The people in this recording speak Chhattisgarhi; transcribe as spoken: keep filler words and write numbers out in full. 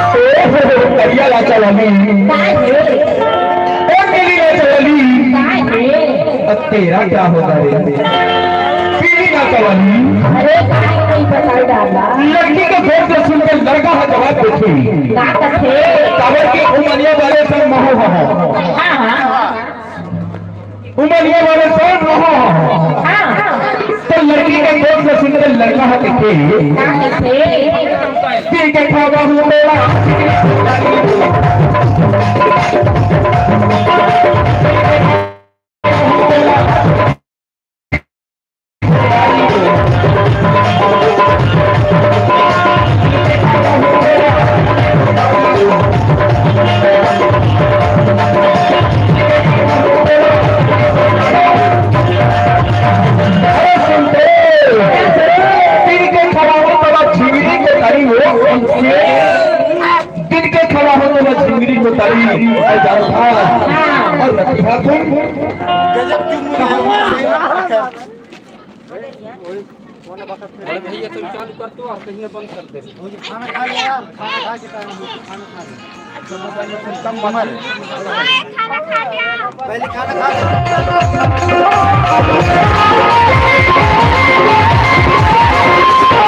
करिया लाचा वाली। काय हे? ओ नीली लाचा वाली। काय हे? अब तेरा क्या होगा रे? पीली लाचा वाली। अरे, काय नहीं बताई दादा। लड़की के गोठ ल सुनके लड़का ह जवाब देथे। का कथे? काबर के उमनिया वाले संग महू ह। हाँ, हाँ। उमनिया वाले सब रहो। हाँ। तो लड़की के गोठ ल सुनके लड़का ह कथे, हाँ, कथे। पी के खावा हूँ तोला। अरे सुनते, तिनके खवावत बा झिंगरी के तरी हो, उनके तिनके खवावत बा झिंगरी के तरी, और जानता, और रतिहा तुम। अरे भैया, तुम चालू कर दो और कहीं बंद कर दे। खाना खा लिया, खाना खा के टाइम हो, खाना खा ले। कम बना ले। पहले खाना खा ले।